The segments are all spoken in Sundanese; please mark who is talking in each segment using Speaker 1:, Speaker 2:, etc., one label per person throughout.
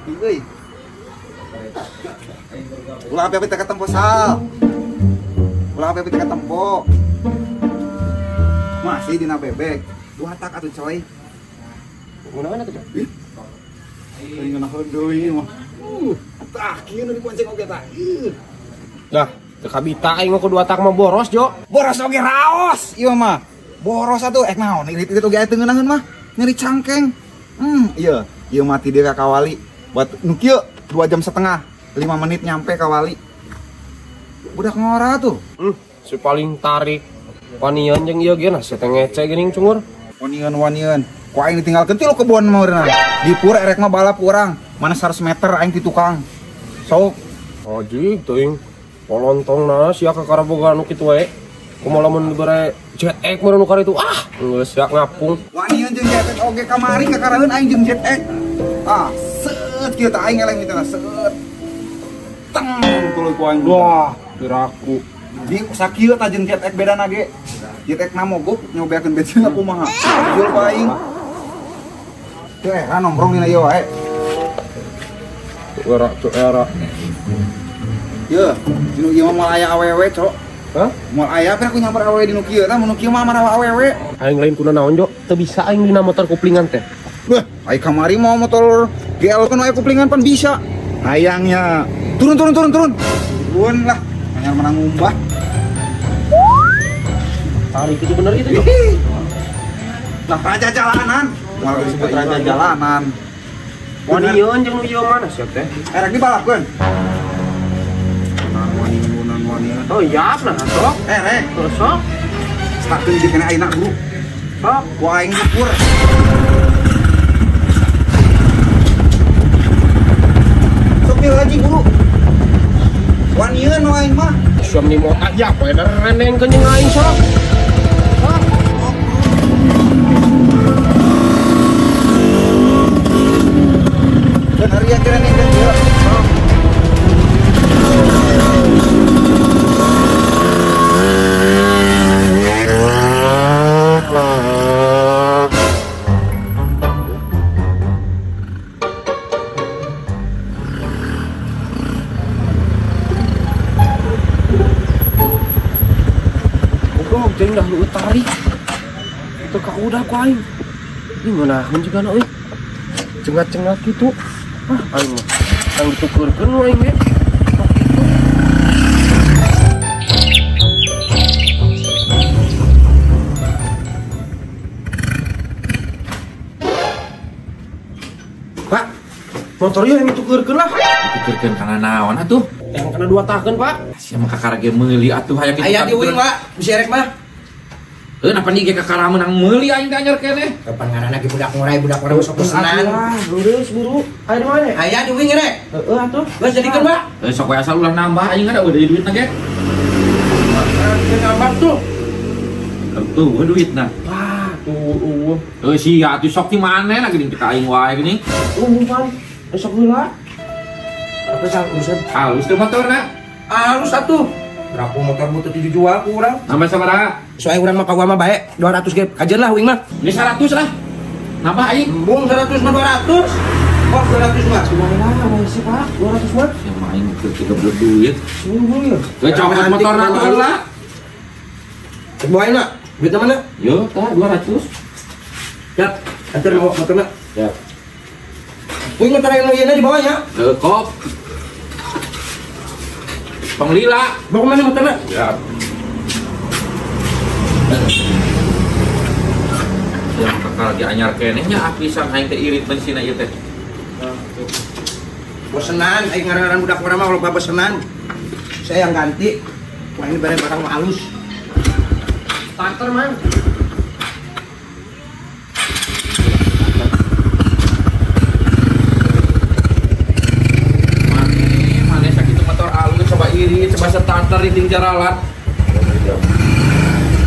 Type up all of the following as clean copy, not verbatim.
Speaker 1: Api euy. Ulah api-api teh katempo sal. Ulah api-api teh katempo. Masih dina bebek. Dua tak atuh coy.
Speaker 2: Kunaon atuh, Coy?
Speaker 1: Ih. Aing ngeunaheun deui mah. Tah kieu nu dibonceng oge tah.
Speaker 2: Dah, teu kabita aing mah ku dua tak mah boros, Jo.
Speaker 1: Boros oge raos ieu mah. Boros atuh ek naon irit-irit oge aya teu ngeunaheun mah. Nyeri cangkeng. Iya, ieu mah ti dieu ka Kawali. Buat nu kieu 2,5 jam, 5 menit nyampe Kawali. Budak ngora tuh.
Speaker 2: Si paling tarik. Wanian jeung ieu ge nah sia teh ngece geuning cungur.
Speaker 1: Wanian-wanian. Ku aing ditinggalkeun ti lu kebon mah urang. Di pur erek mah balap urang. Mana 100 meter aing ti tukang. Sok.
Speaker 2: Anjing teuing. Polontongna sia ka karaboga nu kitu we. Kumaha lamun dibere ZX meureun nu karitu. Ah, geus sia ngapung.
Speaker 1: Wanian jeung ZX oge kamari kakaraheun aing jeung ZX. Ah, seut kieu tah aing eleng teh seut. Teng tuluy ku aing.
Speaker 2: Wah, piraku.
Speaker 1: Di sakieu tah jeung ZX bedana ge. ZX na mogok nyobeakeun bensin kumaha. Jual ku aing. Teu era nongkrong dina ieu wae.
Speaker 2: Era tuh era.
Speaker 1: Yeuh, dinu ieu mah moal aya awewe, Cok.
Speaker 2: Hah?
Speaker 1: Moal aya pira ku nyamper awewe dinu kieu tah, mun kieu mah marawa awewe.
Speaker 2: Aing lain kuna naon, Jo? Teu bisa aing dina motor kuplingan teh.
Speaker 1: Beuh, ai kamari mau motor GL kan aya kuplingan pan bisa. Hayangnya. Turun turun turun turun. Turun lah, anyar menang ngumbah.
Speaker 2: Tarik itu bener itu, Jo.
Speaker 1: Nah, raja jalanan. Malah disebut raja jalanan.
Speaker 2: Wanian jeung nu ieu mana sia teh?
Speaker 1: Erek dibalapkeun. Wanian.
Speaker 2: Oh iya, nah sok.
Speaker 1: Erek,
Speaker 2: sok.
Speaker 1: Startkeun di kene ayeuna, Bro.
Speaker 2: Sok,
Speaker 1: ku aing ukur. Sok lagi, Bro. Wanian nu aing mah.
Speaker 2: Suam ni motor ya, poe reneng kenyang aing sok. Sok.
Speaker 1: Dan hari yang keren ini dia.
Speaker 2: Goblok, jadi dah lu tarik. Itu ka udah ku aing. Ini ngeunaheun juga na euy. Cengat-cengat gitu. Ah, aing mah. Yang ditukeurkeun nu aing ge. Sok kitu. Pak, motor ieu yang ditukeurkeun lah.
Speaker 3: Ditukeurkeun kana naon atuh?
Speaker 2: Yang kena dua tahun, Pak.
Speaker 3: Sia mah kakara ge meuli atuh hayang
Speaker 4: Aya di uing, Pak. Bisi erek mah.
Speaker 3: Heuh, napa nih ge kakara meunang meuli aing teh anyar keneh.
Speaker 4: Kapan ngaranna ge budak ngorai sok pesenan.
Speaker 2: Lurus buru. Aya di mana?
Speaker 4: Aya di uing erek.
Speaker 2: Heeh atuh.
Speaker 4: Geus jadikeun, Pak.
Speaker 3: Heuh, sok we asal ulah nambah aing ada udah duitna ge.
Speaker 2: Nambah tuh.
Speaker 3: Tuh, duitna.
Speaker 2: Wah, tuh.
Speaker 3: Heuh, sia atuh sok di mana lagi geuning ka aing wae geuning.
Speaker 2: Pan. Sok heula.
Speaker 4: Apa sal urusan?
Speaker 3: Halus teu motorna.
Speaker 4: Halus atuh. Berapa motor butuh dijual ku urang?
Speaker 3: Nambah sabaraha?
Speaker 4: Soalnya urang mah ka gua mah bae 200 ge. Kajeun lah uing mah.
Speaker 3: Ini 100 lah. Nambah aing.
Speaker 4: Embung 100 mah 200. Kok 200 mah?
Speaker 2: Kumaha sih, Pak? 200 mah.
Speaker 3: Ya mah aing teu tiga duit.
Speaker 2: Sungguh ya.
Speaker 3: Teu cokot motorna tuh lah.
Speaker 4: Cek bae na. Duitna mana?
Speaker 3: Yo, tah 200.
Speaker 4: Yap, antar bawa motorna.
Speaker 3: Ya.
Speaker 4: Uing motor anu ieu di bawah ya.
Speaker 3: Heuh, kop. Tong lila.
Speaker 4: Bawa kemana motorna?
Speaker 3: Ya. Yang kakak lagi anyar keneh nya apisan aing teh irit bensinna ieu teh.
Speaker 4: Bosenan, aing ngaran-ngaran budak urang mah loba bosenan. Saya yang ganti. Wah ini barang barang halus.
Speaker 2: Starter, Mang.
Speaker 3: Mane sakitu motor alus coba irit, coba starter di ting jaralat.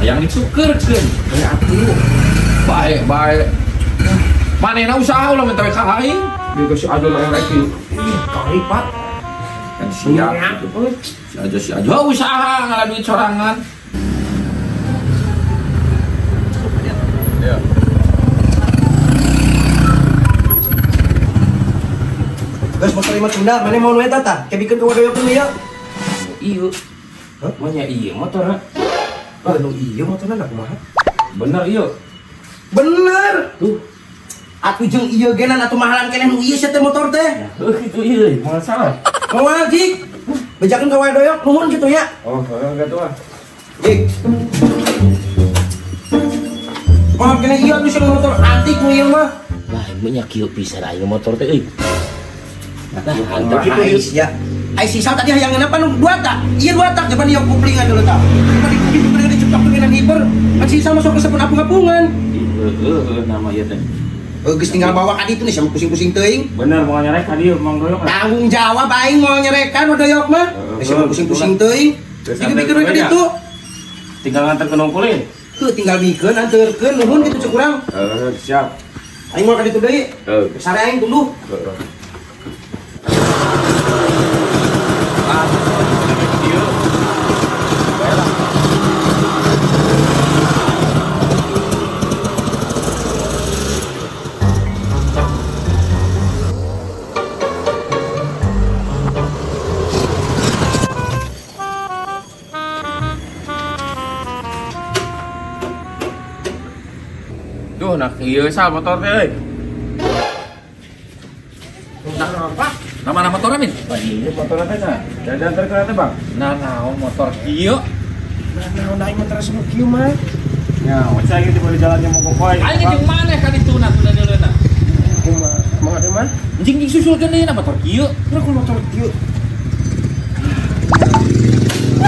Speaker 3: Yang disukeurkeun.
Speaker 2: Ya atuh.
Speaker 3: Baik, baik. Manehna usaha ulah minta we ka aing.
Speaker 2: Dia kasih aja lah lagi. Ih, kali, Pak.
Speaker 3: Kan siap. Si aja si aja. Oh, usaha ngalah duit sorangan. Ya.
Speaker 4: Geus motor mah tunda, mana mau nu eta tah? Kebikeun ka wadoyok nu ieu.
Speaker 3: Ieu. Hah? Manya ieu motor ha?
Speaker 4: Nu ieu motorna da kumaha?
Speaker 3: Bener ieu.
Speaker 4: Bener.
Speaker 3: Tuh.
Speaker 4: Atuh jeung ieu genan atuh mahalan keneh nu ieu sia teh motor teh.
Speaker 3: Heuh kitu ieu, moal salah.
Speaker 4: Moal jik. Bejakeun ka wadoyok nuhun kitu nya.
Speaker 2: Oh, heeh kitu ah.
Speaker 4: Jik. Moal keneh ieu atuh sia motor antik nu ieu mah.
Speaker 3: Lah, nya kieu pisan aing motor teh euy.
Speaker 4: Nah, mantap kitu ieu sia. Ai sisal tadi hayang apa nu dua tak? Ieu dua tak depan ieu kuplingan dulu tak. Depan dikupling diceplok dengan hiper. Kan sisal masuk ke sepun apung-apungan.
Speaker 3: Heeh, nama ieu teh.
Speaker 4: Geus tinggal bawa ka ditu nih sama pusing-pusing teuing.
Speaker 3: Bener moal nyerek ka dieu Mang Doyok.
Speaker 4: Tanggung jawab aing moal nyerekan Doyok mah. Geus sama pusing-pusing teuing. Jadi bikeun ka ditu.
Speaker 2: Tinggal nganterkeun ongkulin.
Speaker 4: Heuh tinggal bikeun anterkeun nuhun kitu cek urang.
Speaker 2: Heeh, siap.
Speaker 4: Aing moal ka ditu deui.
Speaker 3: Heeh.
Speaker 4: Sare aing tunduh.
Speaker 2: Heeh.
Speaker 3: Duh, nah ieu sal motor teh euy.
Speaker 2: Nah, apa?
Speaker 3: Nama motorna min?
Speaker 2: Wah, ieu motorna teh nah. Jajan anterkeun teh, Bang.
Speaker 3: Nah, naon motor kieu?
Speaker 2: Nah, naon aing motor semua kieu mah. Ya, wacai kieu di jalannya mau pokoy.
Speaker 3: Aing jeung maneh ka dituna tuna deuleuna.
Speaker 2: Kumaha? Mang ade mah?
Speaker 3: Anjing jeung susulkeun deui na motor kieu.
Speaker 2: Kira ku motor kieu.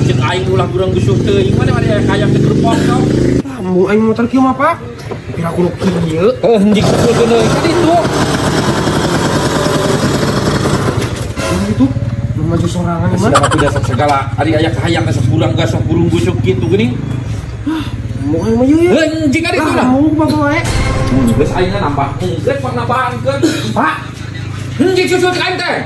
Speaker 3: Jeung aing ulah burung gusuh teuing maneh mah aya kayang teh kerupok tau.
Speaker 2: Ah, embung aing motor kieu mah, Pak. Kira ku nu kieu.
Speaker 3: Heuh, anjing susulkeun deui ka ditu.
Speaker 2: Itu nu maju sorangan mah.
Speaker 3: Sudah mah tidak segala ari aya kahayang teh sok burung gasok burung gusuk kitu geuning.
Speaker 2: Hah, embung aing mah ieu.
Speaker 3: Anjing ari itu lah.
Speaker 2: Embung kumaha wae.
Speaker 3: Geus aingna nambah. Geus pak nambahankeun.
Speaker 2: Pak.
Speaker 3: Anjing susul ka aing teh.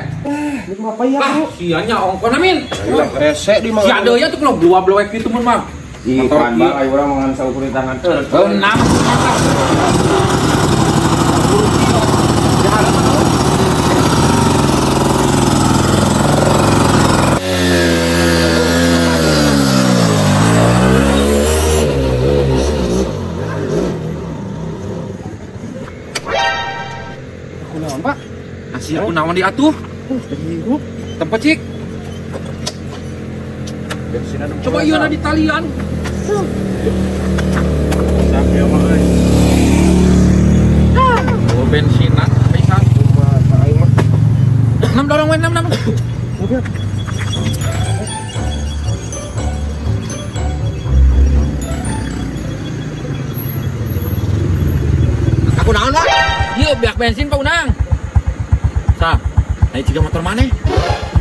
Speaker 2: Ini apa ya?
Speaker 3: Ah, sianya ongkon amin.
Speaker 2: Rese di
Speaker 3: Si ada ya tuh kalau dua blowek gitu mun mah.
Speaker 2: Ih, kan bang, ayo urang mangan saukur di tangan teh.
Speaker 3: Enam.
Speaker 2: Aku naon, Pak?
Speaker 3: Nasi aku naon diatuh. Tempat cik. Coba iya di talian. Oh bensinan, pisan. 6 dorong we 6 6.
Speaker 4: Aku naon lah?
Speaker 3: Ieu biak bensin Pak Unang. Sah. Ayo ciga motor maneh?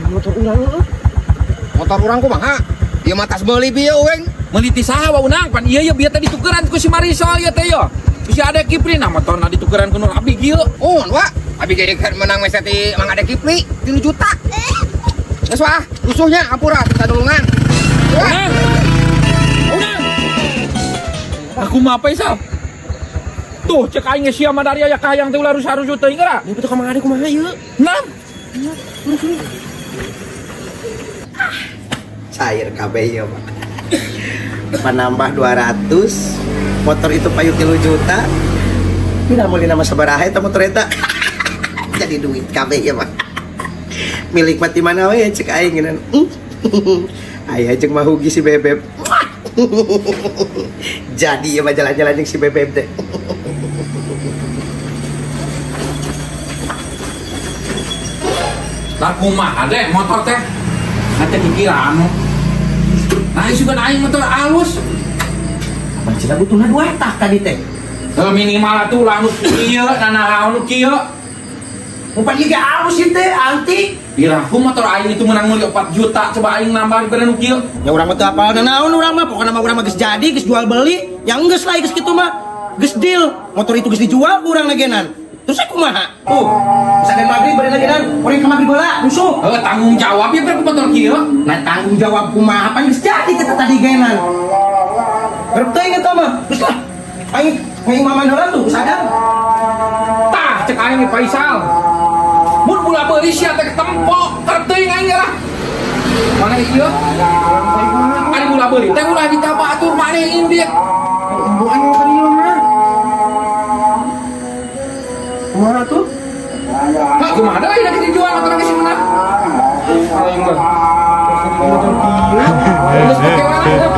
Speaker 2: Motor urang heuh.
Speaker 4: Motor urang kumaha? Ieu mah tas meuli bieu eueng.
Speaker 3: Meuli ti saha wa Unang? Pan ieu bieu teh ditukeran ku si Marisol ieu teh yo. Ku si Ade Kipli nah motorna ditukeran ku Nur Abi kieu.
Speaker 4: Oh, wa. Abi ge menang mese ti Mang Ade Kipli 3 juta. Geus wah, rusuhnya ampura sadulungan.
Speaker 3: Unang. Unang. Aku mah apa Isal? Tuh cek aing geus sia mah dari aya kahayang teh ulah rusuh-rusuh teuing geura.
Speaker 2: Ieu teh ka Mang Ade kumaha ieu?
Speaker 3: Nam.
Speaker 4: Cair kabeh ya, Pak. Penambah 200, motor itu payu 3 juta. Tidak meuli nama sabaraha eta motor eta. Jadi duit kabeh ya, Pak. Milik mati mana we cek aing geunan. Aya jeung mahugi si Bebeb. Jadi ya mah jalan-jalan jeung si Bebeb teh.
Speaker 3: Lah kumaha deh motor teh? Nanti pikiran. Nah, juga aing motor alus.
Speaker 4: Apa cenah butuhna dua tak tadi teh?
Speaker 3: Minimal atuh ulah nu kieu, nanaon nu kieu.
Speaker 4: Umpan ieu ge alus ieu teh, antik.
Speaker 3: Diraku motor aing itu menang meuli 4 juta, coba aing nambah dibere nu kieu.
Speaker 4: Ya urang mah teu apal nanaon urang mah, pokona mah urang mah geus jadi, geus jual beli, yang geus lah geus kitu mah. Geus deal, motor itu geus dijual ku urang nagenan. Terus saya kumaha? Tuh, misalnya maghrib bari nagenan, urang ka maghrib heula, rusuh.
Speaker 3: Heuh, tanggung jawab ieu ku motor kieu.
Speaker 4: Nah, tanggung jawab kumaha pan geus jadi kita tadi genan. Gerep teuing eta mah. Geus lah. Aing aing maman heula tuh sadar.
Speaker 3: Tah, cek aing Faisal. Mun bola beuli sia teh tempo teuing aing lah. Mana ieu? Ari bola beuli teh ulah ditabatur maneh indit.
Speaker 2: Embo aing ka dieu mah. Kumaha tuh?
Speaker 3: Hah, kumaha deui da dijual motor geus menang.
Speaker 2: Aing mah. Motor kieu.
Speaker 3: Geus pake wae lah.